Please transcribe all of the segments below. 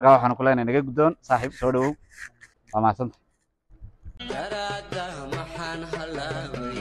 Markaa waxaanu ku leenahay naga guddoon saaxiib, soo dhawow, waa mahadsanta. Daraada maxaan halaabay,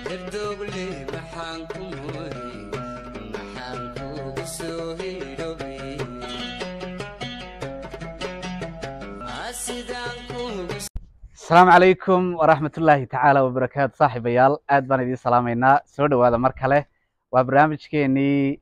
herdogle maxaan ku mooday, maxaan kuugu soo hidhobay, sidaan kuugu Asalaamu calaykum waraxmatullaahi tacaala wabarakaatu. Saaxiibayaal, aad baan idiin salaamaynaa, soo dhowaada mar kale. Waa barnaamijkeenii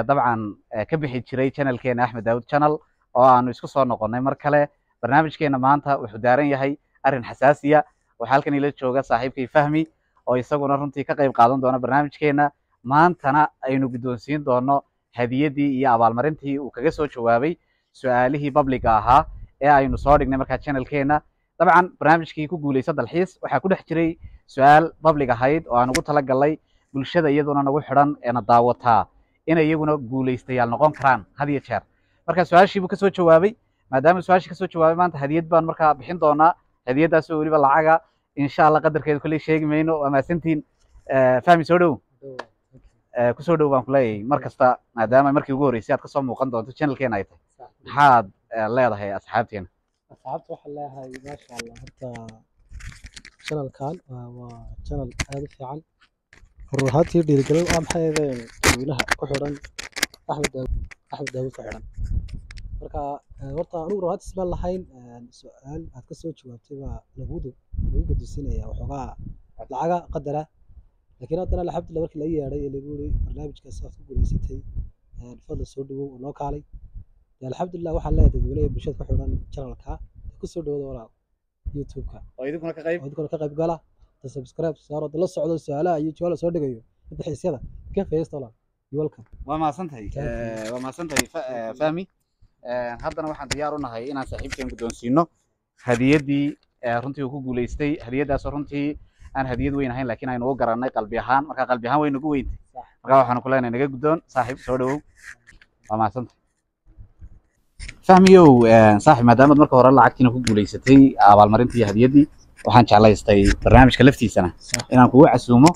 dabcan ka bixi jiray channelkeena Axmed Daawud Channel oo aanu isku soo noqonnay mar kale. Barnaamijkeena maanta wuxuu daaran yahay arrin xasaasiya. Waxaa halkan ila jooga saaxiibkay Fahmi oo isaguna runtii ka qayb qaadan doona barnaamijkeena, maantana aynu guddoonsiin doono hadiyaddii iyo abaalmarintii uu kaga soo jawaabay su-aalihii public-ga ahaa ee aynu soo dhignay markaa channelkeena. Dabcan barnaamijkii ku guuleysa dalxiis waxaa ku dhex jiray su-aal public ahayd oo aan ugu talagalnay bulshada iyaduna nagu xidhan eena daawataa inay iyaguna guuleystayaal noqon karaan had iyo jeer. Marka su-aashii buu kasoo jawaabay. Maadaama su-aashii kasoo jawaabay, maanta hadiyad baan markaa bixin doonaa, hadiyaddaasoo weliba lacaga insha Allah, qadarkeeda kolley sheegi mayno. Waa mahadsantihiin. Fahmi, soo dhow, kusoo dhow baan kuleeyahay mar kasta. Maadaama markii ugu horreysay aad kasoo muuqan doonto channelkeena ay tahay, maxaad leedahay asxaabteena? Asxaabta waxaan leeyahay, maasha Allah, horta channelkan waa channel aad u fiican, run ahaantii dhiirigelin waa maxay ahaydeen dadweynaha ku xidhan Axmed Daawud, Axmed Daawud ku xidhan. Marka horta anigu run ahaantii isma lahayn su-aal aad ka soo jawaabtay baa lagu guddoonsiinaya waxoogaa lacaga qadara, laakiin haddana alxamdulillah markii laga yeedhay ee lagu yiri barnaamijkaas aad ku guuleysatay, fadlan soo dhawow oo noo kaalay, dee alxamdulillah waxaan leeyahay dadweynaha iyo bulshada ku xidhan channelka ku soo dhawaada walaal YouTube-ka oo idinkuna ka qayb oo idinkuna ka qayb gala, da subscribe saaro, da la socdo su-aalaha iyo jawaab la soo dhigayo inta xiisyada ka faa'iidaysta walaal. You welcome. Waa mahadsantahay. Thank you. Waa mahadsantahay Fahmi. Haddana waxaan diyaar u nahay inaan saaxiibkeen guddoonsiino hadiyaddii runtii uu ku guuleystay, hadiyaddaasoo runtii aan hadiyad weyn ahayn, laakiin aynu u garannay qalbi ahaan. Marka qalbi ahaan way nagu weyntay. Marka waxaanu ku leenahay naga guddoon saaxiib, soo dhawow, waa mahadsantahay Fahmiyow. Saaxiib, maadaamaad marka hore lacagtiina ku guuleysatay, abaalmarintii iyo hadiyaddii, waxaan jeclaystay barnaamijka laftiisana inaan kugu casuumo,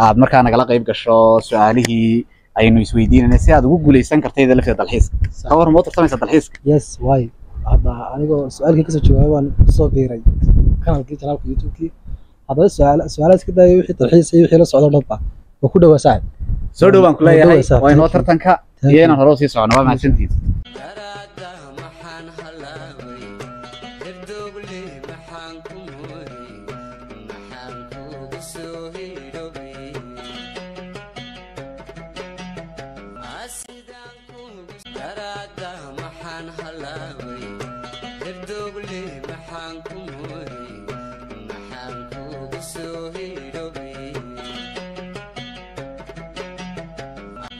aad markaa nagala qayb gasho su-aalihii aynu isweydiinayna si aad ugu guuleysan kartayda lafteeda dalxiiska. Ka warran, ma u tartamaysa dalxiiska? Yes, waay hadda anigoo su-aalkii kasoo jawaabay baan kusoo biiray kanalkii channelka YouTube-kii. Haddaba su-aal su-aalaha iska daayay, wixii dalxiis iyo wixii la socdo dhanba waa ku dhawaa saaxib. Soo dhow baan ku Waa leeyahay. dhawaa saaxib. Waa inoo Thank you. tartanka Thank iyo you. inaan hore usii socono. Waa mahadsantihiin. Daraada maxaan halaabay, herdogle maxaan ku mooday, maxaan kuugu soo hidhobay, sidaan kuugu. Daraada maxaan halaabay, herdogle maxaan ku mooday, maxaan kuugu soo hidhobay,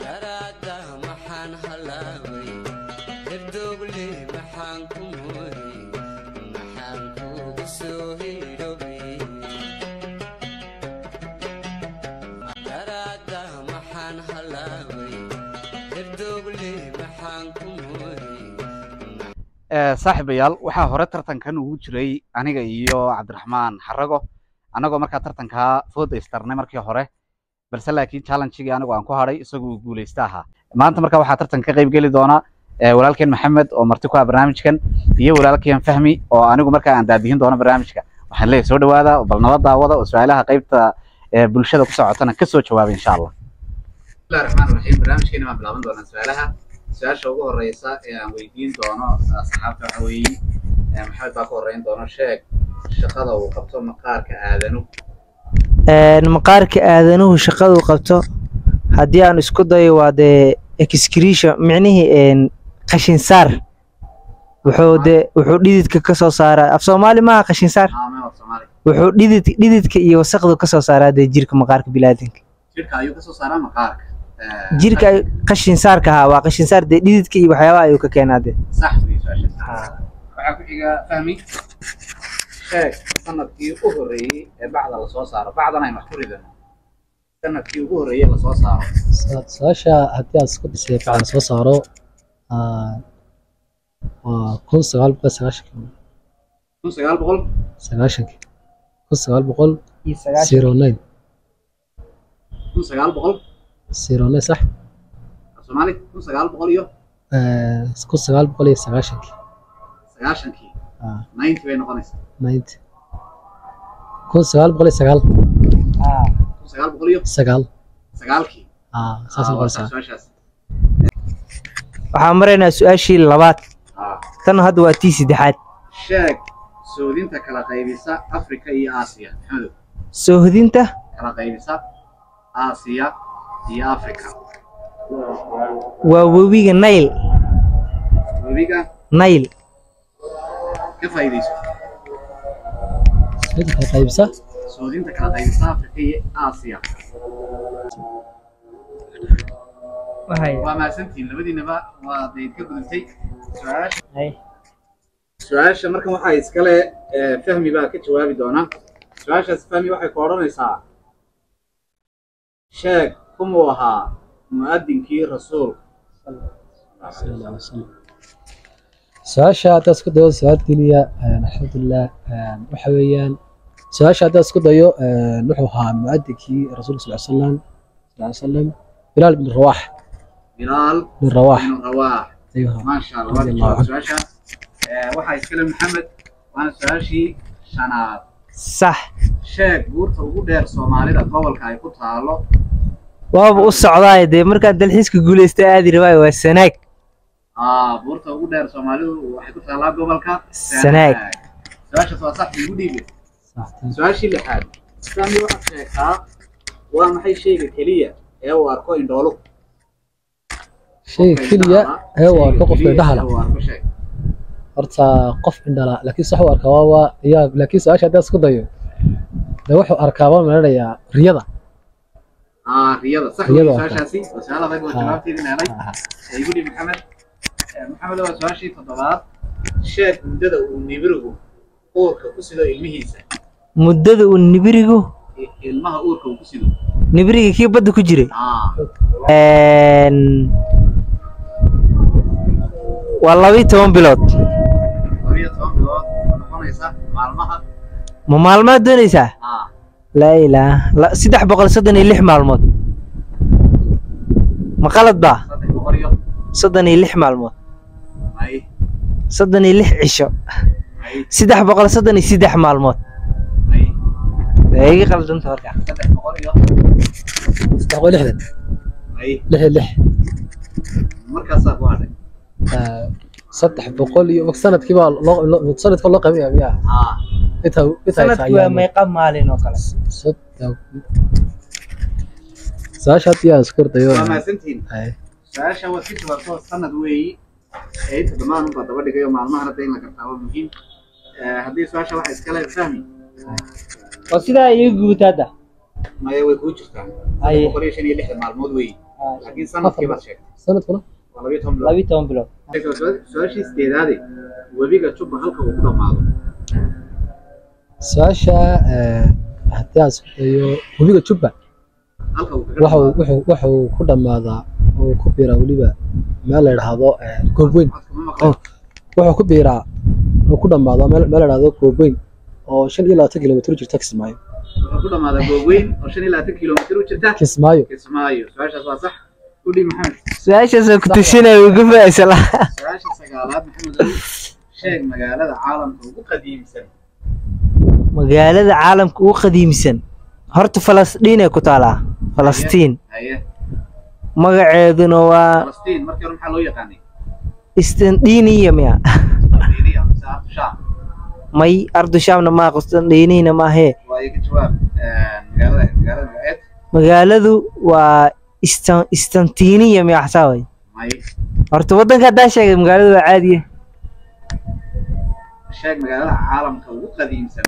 daraada maxaan halaabay, herdogle maxaan ku mooday, maxaan kuugu soo hidhobay, daraada maxaan halaabay, herdogle maxaan ku mooday. Saaxiibayaal, waxaa hore tartankan ugu jiray aniga iyo Cabdiraxmaan Xarago, annagoo markaa tartankaa fooda istarnay markii hore, balse laakiin challenge-gii anigu aan ku hadhay, isagu uu guuleysta ahaa. Maanta marka waxaa tartanka ka qayb geli doona walaalkeen Maxamed oo marti ku ah barnaamijkan iyo walaalkeen Fahmi oo anigu markaa aan daadihin doono barnaamijka. Waxaan leeyahay soo dhawaada oo bal nala daawada oo su-aalaha qaybta bulshada ku socotana kasoo jawaaba insha Allah. Bismillahi raxmaani raxiim. Barnaamijkeena baan bilaaban doonaa su-aalaha. Su-aasha ugu horeysa ee aan weydiin doono asxaabta waxa weeye, Maxamed baa ka horeyn doono: sheeg shaqada uu qabto maqaarka aadanuhu. Maqaarka aadanuhu shaqadu qabto haddii aan isku dayo, waa dee excretion, micnihii qashin saar. Wuxuu dee wuxuu dhididka ka soo saaraa, af Soomaali maaha qashin saar. Aameen, af Soomaali. Wuxuu dhididka iyo wasaqdu ka soo saaraa dee jirka, maqaarka bini'aadanka. Jirka ayuu kasoo saaraa maqaarka. Jirka qashin saarka ahaa, waa qashin saar dee, dhididka iyo waxyaabaha ayuu ka keenaa dee. Sax wey su-aashaas. Waxaa ku xiga Fahmi: sheeg sanadkii u horreeyey ee bacda lasoo saaro, bacdan aynu wax ku ridano, sanadkii ugu horreeyey ee lasoo saaro. Su-aasha haddii aad isku dhisay fiican soo saaro, waa 1990-kii. 1900 90-kii, 1909. 1900 09, sax. Af Soomaali 1900 iyo 1990-kii. 90-kii? Ah. 90 bay noqonaysaa. 90, 1909. 1900 iyo 9. 9-kii. Ah, saas Ah, waa noqonaysaa. sax su-aashaas. Waxaan maraynaa su-aashii labaad. Ah. Tan hadda waa tii saddexaad. Sheeg soodinta kala qaybisa Afrika iyo Aasiya, Maxamedow. Soohdinta kala qaybisa Aasiya iyo Afrika. Waa webiga Nile. Webiga Nile. Ka faa'iidayso. Mid kala qaybisa. Soodinta kala qaybisa Afrika iyo Aasiya. Waa mahadsantihiin labadiinaba, waa dayd ka gudubtay su-aasha. Su-aasha markan waxaa iskale Fahmi baa ka jawaabi doona su-aashaas. Fahmi, waxay ku odhanaysaa: sheeg kumuu ahaa mu'adinkii rasuulka? Sala allahu alay wasalam. Su-aasha haddaad isku dayo, su-aal diiniya, alxamdulilah, waxa weeyaan su-aasha haddaad isku dayo, wuxuu ahaa muadinkii rasuulka sal salam Bilaal bin Rawax. Bilaal bin Rawax. Bin Rawaax. Ayuu ahaa. Maasha Allah, waa ka Radiallahu jawaab canhu. su-aasha. Waxaa iskale Maxamed, waana su-aashii shanaad. Sax. Sheeg buurta ugu dheer Soomaalida, gobolka ay ku taalo. Waaba u socdaay dee, markaan dalxiiska guulaysta aadi rabaayo, waa Sanaag. Ah, buurta ugu dheer Soomaalidu waxay ku taalaa gobolka Sanaag. Su-aashaas waa sax, igu dhiibe. Sax. Su-aashii lixaad, Fahmi, waxaad sheegtaa waa maxay shayga keliya ee uu arko indhoolu? Shayga keliya ee uu arko qofka indhaha la Ee uu arko, sheeg. Horta qof indhala laakiin sax u arkaa waa yaab, laakiin su-aasha haddaad isku dayo de, wuxuu arkaa baan malinayaa riyada. Ah, riyada, sax. Riyada Weeye waa su-aashaasi waa su-aal adag oo jawaabteedii la helay. Igu dhiib Maxamed. Maxamed, waa su-aashii toddobaad. Sheeg muddada uu nibirigu uurka ku sido ilmihiisa. Muddada uu nibirigu Ilmaha uurka uu ku sido. Nibiriga kii badda ku jiray? Ah. Waa 12 bilood. 12 bilood oo noqonaysa maalmaha? Ma maalmaad doonaysaa? Ah. Laa ilaah, 336 maalmood, ma qalad baa? 300 iyo 36 maalmood. May. 36 cisho. May. 333 maalmood. May. Waa iga qaldanta markaa. 300 iyo 360. May. 66. Markaasaa ku hadhay. 300 iyo sanadkii baa loo sanadka loo qaybinaya miyaa? Ah. Inta Sanadku waa meeqa maalin oo kale? Su-aasha haddii aan isku dayo. Waa mahadsantihiin. Ay. Su-aasha waad ka jawaabto, sanad weeyi ee inta dhammaan unbaa daba dhigayo, maalmahana da in la gartaa waa muhiim. Haddii su-aasha waxa iskale Fahmi. Waa sidaa iga gubata hadda. Maya, way kuu jirtaa. Haye. 165 maalmood weeyi, laakiin sanadkii baad sheegtay. Sanadkuna waa 12 bilood. 12 bilood. Su-aashii sideedaade, webiga Juba halka uu ku dhamaado. Su-aasha haddii aan isku dayo, webiga Jubba halka uu kaga wuxuu dhamaado. Wuxuu ku dhammaadaa oo ku biiraa weliba meel la yidhaahdo Goobweyn. Codka ma maqlay? Wuxuu ku biiraa oo ku dhammaadaa meel la yidhaahdo Goobweyn oo 25 kilomitir u jirta Kismaayo. Wuxuu ku dhamaadaa Goobweyn oo 25 kilomitir u jirta Kismaayo. Kismaayo. Su-aashaas waa sax, u dhiib Maxamed. Su-aashaasoo ku tusinaya uga faa'iisala. Su-aasha sagaalaad, Maxamed, sheeg magaalada caalamka ugu qadiimsan. Magaalada caalamka ugu qadiimsan horta Falastiin ay ku taalaa, Falastiin. Haye. Magaceeduna waa Falastiin markii hore maxaa loo yaqaanay? Istandiniya miya? Qustandiniya mise Ardu Shaam? May, Ardu Shaamna maaha, Qustandiniyana maahee. Waa iga jawaab. Magaalada magaceed. Magaaladu waa Istantiniya miya, xasaa way. May. Horta waddanka haddaa sheegay, magaaladu waa caadiye. Sheeg magaalada caalamka ugu qadiimsan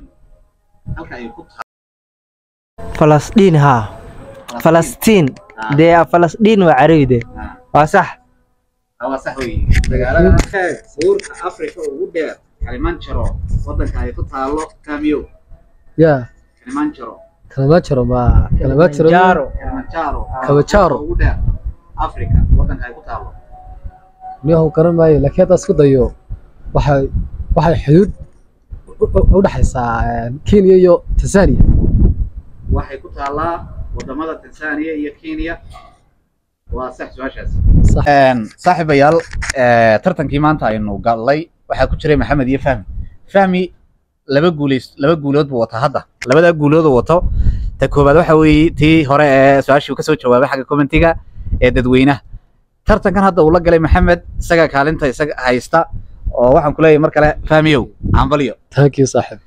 halka ay ku taal. Falastiin, haa, Falastiin. Ah. Dee Falastiin waa carabi dee. Ah. Waa sax. Waa sax weeye. Magaalada, sheeg buurta Afrika ugu dheer, Kilimanjaro, waddanka ay ku taalo, Kamiyo. Yaa. Kilimanjaro. Kilimanjaro ma Kilimanjaro? Kilimanjaro. Kilimanjaro. Kilimanjaro. Buurta ugu dheer Afrika, waddanka ay ku taalo. Niyahu garan maayo, laakiin hadda isku dayo, waxay xuduud u dhaxaysaa Kenya iyo Tanzania. Waxay ku taallaa wadamada Tanzania iyo Kenya. Waa sax su-aashaas. Sax. Saaxiibayaal, tartankii maanta aynu gallay waxaa ku jiray Maxamed iyo Fahmi. Fahmi laba guulays, laba guulood buu wataa hadda. Labadaa guulood uu wato, ta koowaad waxa weeye tii hore ee su-aashii uu kasoo jawaabay xagga commentiga ee dadweynaha. Tartankan hadda uu la galay Maxamed, isaga kaalinta isaga haysta, oo waxaan ku leeyahay mar kale, Fahmiyow, hambalyo. Thank you, saaxiib.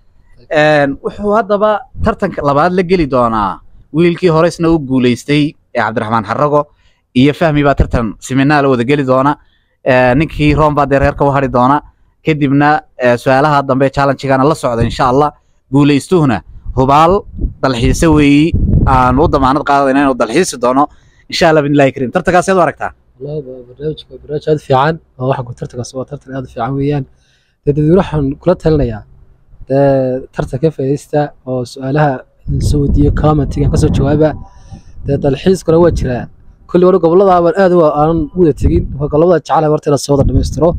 Wuxuu haddaba tartanka labaad la geli doonaa wiilkii hore isna u guulaystay ee Cabdiraxmaan Xarago, iyo Fahmi baa tartan siminaal wada geli doona. Ninkii Rome baa dee reerka u hari doona. Kadibna su-aalaha dambe challenge-gana la socda, insha Allah. Guulaystuhuna hubaal dalxiise weeyi, aan u damaanad qaadayna inuu dalxiisi doono, insha Allah binillahi karim. Tartankaas yaad u aragtaa? Wallahi barnaamijka waa barnaamij aad u fiican, oo waxa ku tartankaas waa tartan aad u fiican weeyaan. Dee dadweyne waxaan kula talinayaa, dee tartan ka faa'iidaysta oo su-aalaha la soo weydiiyo commentiga kasoo jawaaba. Dee dalxiiskuna waa jiraa kulli wali gobolada baan aad u aanan u wada tegin. Marka gobolada jecelahay horta in la soo wada dhamaystiro,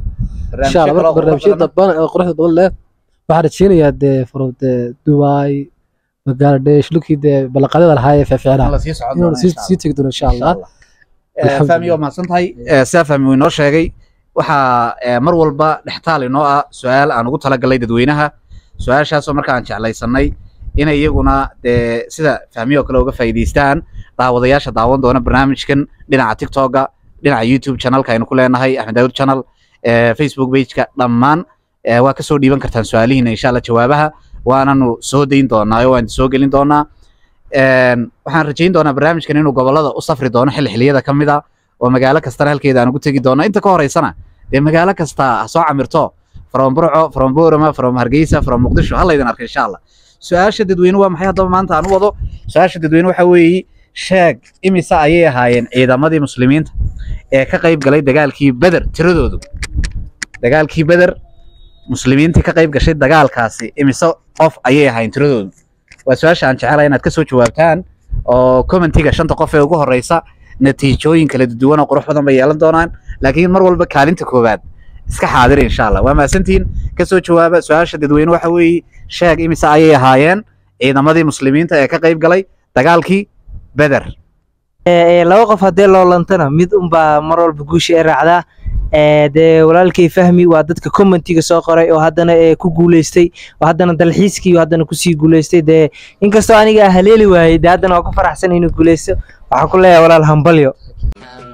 insha Allah. Marka barnaamijyo badan oo quruxda badan leh waxaan rajeynayaa, dee from dee Dubai, Bangladesh, dhulkii dee ballanqaadyada lahaa ee fiicnaa la sii socon inuu doono, sii insha sii tegi doono, insha Allah. Alxamdulillah. Fahmi, waa mahadsan tahay. Sidaa Fahmi uu inoo sheegay, waxaa mar walba dhextaal inoo ah su-aal aan ugu talagalay dadweynaha, su-aashaasoo marka aan jeclaysanay inay iyaguna dee sida Fahmi oo kale uga faa'iidaystaan daawadayaasha daawan doona barnaamijkan dhinaca TikToka, dhinaca YouTube channelka aynu ku leenahay Axmed Daawud channel, Facebook page-ka, dhammaan waa kasoo dhiiban kartaan su-aalihiina, insha Allah. Jawaabaha waananu soo dayn doonaa oo waan soo gelin doonaa. Waxaan rajayn doonaa barnaamijkan inuu gobolada u safri doono xilli xilliyada ka mid a, oo magaalo kastana halkeeda aan ugu tegi doono. Inta ka horeysana dee magaalo kasta ha soo camirto, from Burco, from Boorama, from Hargeysa, from Muqdisho, ha laydin arka, insha Allah. Su-aasha dadweyne waa maxay haddaba maanta aan u wado? Su-aasha dadweyne waxa weeye: sheeg imise ayay ahaayeen ciidamadii muslimiinta ee ka qayb galay dagaalkii Beder tiradoodu? Dagaalkii Beder, muslimiintii ka qayb gashay dagaalkaasi imise qof ayay ahaayeen tiradoodu? Waa su-aasha aan jecelahay inaad kasoo jawaabtaan, oo commentiga shanta qof ee ugu horeysa natiijooyin kala duwan oo qurux badan bay yeelan doonaan, laakiin mar walba kaalinta koowaad iska xaadira, insha Allah. Waa mahadsantihiin. Kasoo jawaaba su-aasha dadweyne, waxa weeye: sheeg imise ayay ahaayeen ciidamadii muslimiinta ee ka qayb galay dagaalkii Beder? Laba qof haddii loo lantana, mid unbaa mar walba guusha ay raacdaa. Dee walaalkay Fahmi waa dadka commentiga soo qoray oo haddana ku guuleystay, oo haddana dalxiiskii oo haddana kusii guuleystay. Dee inkastoo aniga haleeli waayey, dee haddana waa ku faraxsan inuu guuleysto. Waxaan ku leeyahay, walaal, hambalyo. Maxaan